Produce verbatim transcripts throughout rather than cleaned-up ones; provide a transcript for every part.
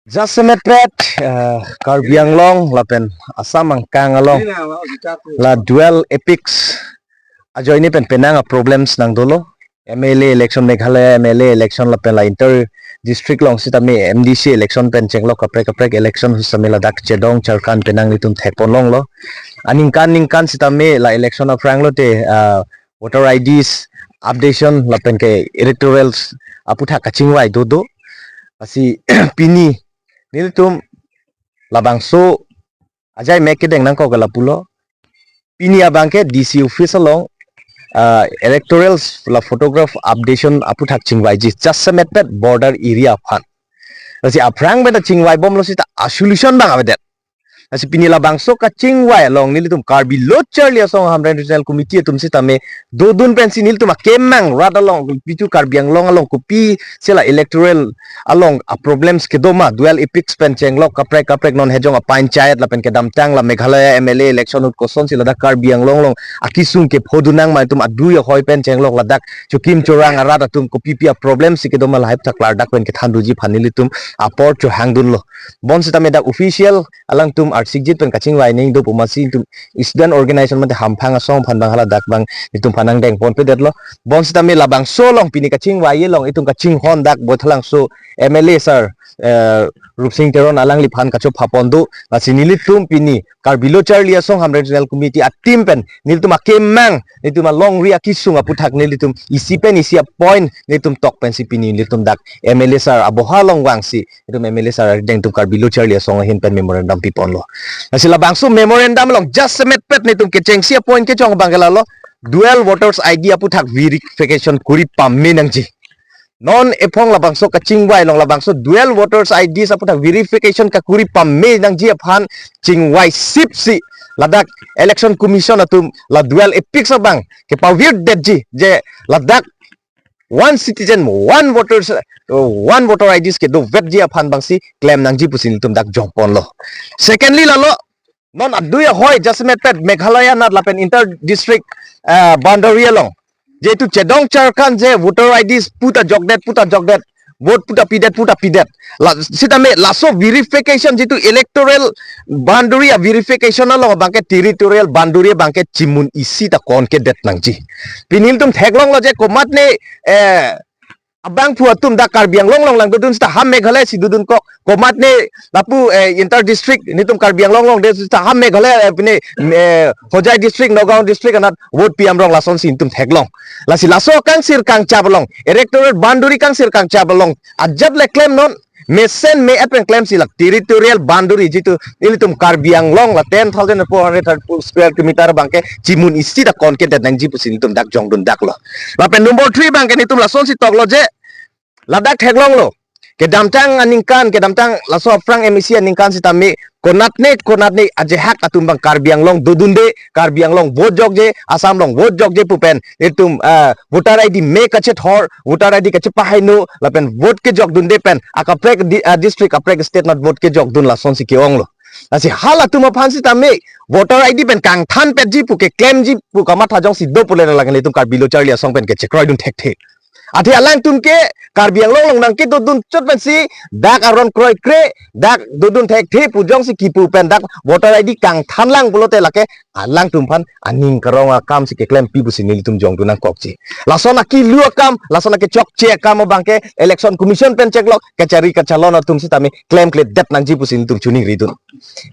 Jasemet pet, eh, Karbi Anglong lapen Assam angkang along la dual apex ajoine pen penang a problems nang dolo. M L A election, Meghalaya M L A election lapen la inter district along sitame M D C election pen chenglok kaprek kaprek election sitame ladak Chedong Charkan penang nelitum thekpon longlo. Aningkan ningkan sitame la election aphrang lote, ah, voter I Ds updation lapen ke electorals aputhak kachingvai dodo. Lasi pini nelitum labangso ajai mek kedeng nangkok ke lapulo. Pini abangke D C office along, ah, electorals la photograph updation aputhak chingvaiji, jasemet pet border area aphan. Lasi aphrang beta chingvai bomlo sita a solution bang avedet. Lasi pini labangso kachingvai along nelitum Karbi Lo Charli Asong Hamren Regional Committee atum sitame dodun pensi nelitum akemang rat along pitu Karbi Anglong along kopi sila electoral along a problems kedoma, dual apex pen chenglok kaprek kaprek non hejong a panchayat lapen kedamtang la Meghalaya M L A election ahut kosonsi ladak Karbi Anglong along akisung kephodun nangma itum adui ahoi pen chenglok ladak chokim chorang arat atum kopipi a problems si kedoma lahai aputhak klardak pen kethan doji aphan nelitum apor chohang dunlo. Bonsitame dak official alangtum arsikjit pen kachingvai ning do pu amatsi itum student organization mate hamphang asong aphan bang hala dak bang itum aphan nangdeng ponpedetlo. Bonsitame labangso along pini kachingvai along itum kachinghon dak Baithalangso M L A sir, eh, Rupsing Teron alangliphan kachopha pon do. Lasi nelitum pini Karbi Lo Charli Asong Hamren Regional Committee a team pen nelitum akemang, nelitum alongri akisung aputhak nelitum isi pen isi a point nelitum tok pensi pini nelitum dak M L A sir aboha along vangsi itum M L A sir arideng itum Karbi Lo Charli Asong ahin pen memorandum piponlo. Lasi labangso memorandum along jasemet pet nelitum kechengsi a point kechong abangke lalo, dual voters I D aputhak verification kuri pame nangji. Non ephong labangso kachingvai along labangso dual voters I Ds aputhak verification kakuri pame nangji aphan chingvai sipsi ladak Election Commission atum la dual apex abang kepavirdetji je ladak one citizen, one voters, uh, one voter I Ds kedovetji aphan bangsi klem nangji pusi nelitum dak jongponlo. Secondly lalo, non adui ahoi jasemet pet Meghalaya anat lapen inter district, uh, boundary along, jehetu Chedong Charkan je voter I Ds puta jokdet, puta jokdet, vote puta pidet, puta pidet. La, sitame laso verification jehetu electoral boundary a verification along abangke territorial boundary abangke chimun isi ta konkedet nangji. Pini nelitum theklonglo je komatne, eh, abangphu atum dak Karbi Anglong along lang dodun sita ha Meghalaya si dodunkok, komatne lapu, eh, inter district nelitum Karbi Anglong along de sita ha Meghalaya, eh, pine, eh, Hojai district, Nagaon district anat vote pi amrong lasonsi nelitum theklong. Lasi laso kangsir kangchap along, electoral boundary kangsir kangchap along ajat le klem non, mesen me-et pen klemsi la territorial boundary jehetu ilitum Karbi Anglong la ten thousand four hundred thirty-four square kilometer abangke chimun isi ta konkedet nangji pusi nelitum dak jongdundaklo. Lapen number three abangke nelitum lasonsi toklo je ladak theklonglo. Kedamtang aningkan, kedamtang laso aphrang M A C aningkan sitame konatne, konatne ajehak atum abang Karbi Anglong dodunde, Karbi Anglong vote jokje, Assam along vote jokje pu pen itum, ah, voter I D me kachethor, voter I D kachepahaino, lapen vote kejokdunde pen akaprek di-, ah, district, kaprek state anat vote kejokdun lasonsi ke-onglo. Lasi halatum aphan sitame voter I D pen kangthanpetji pu keklemji pu kamatha jongsi do pule lakan itum Karbi Lo Charli Asong pen kechekroidun thekthe. Athe alangtum ke Karbi Anglong along nangkedodun chot pensi dak aron kroikre, dak dodun thekthe pu jongsi kipu pen dak voter I D kangthanlang pulote lake alangtum aphan aning karong akamsi keklempi pusi nelitum jongdun nangkokji. Lason akilu akam, lason akichokche akam abangke Election Commission pen cheklok, kachari kachalon atum sitame klemkledet nangji pusi nelitum choningridun.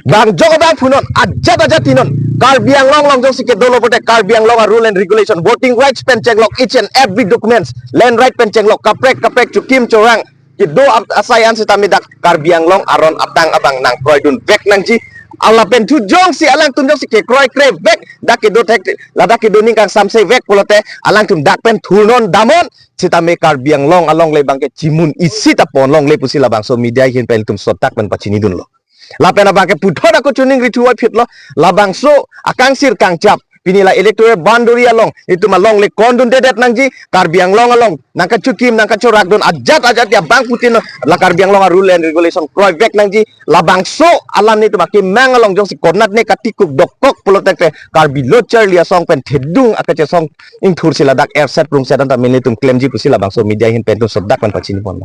Bang jok abangphu non, ajat ajat ti non, Karbi Anglong along jongsi kedolo pote Karbi Anglong a rule and regulation, voting rights pen cheklok, each and every documents, land right pen cheklok, kaprek kaprek chokim chorang kedo ap-, asai an sitame dak Karbi Anglong aron atang abang nangkroidunvek nangji. Lapen thu jongsi alangtum jongsi kekroikrevek, dak kedo thek, ladak kedo ning kangsamsevek pulote alangtum dak pen thurnon damnon, sitame Karbi Anglong alongle abangke chimun isi ta ponlongle pusi labangso media ahin pen itum sotak pen pachinidunlo. Lapen abangke puthot ako choningri thuvoiphitlo, labangso akangsir kangchap, pini la electoral boundary along itum alongle kondundedet nangji, Karbi Anglong along nangkachokim nangkachorakdun ajat ajat ya bangphutin la Karbi Anglong a rule and regulation kroivek nangji. Labangso alam nelitum akemang along jongsi konatne katikuk dokok pulote Karbi Lo Charli Asong pen thedung akachesong ingthursi ladak erset prungset anta nelitum klemji pusi labangso media ahin pen itum sotak pen pachiniponlo.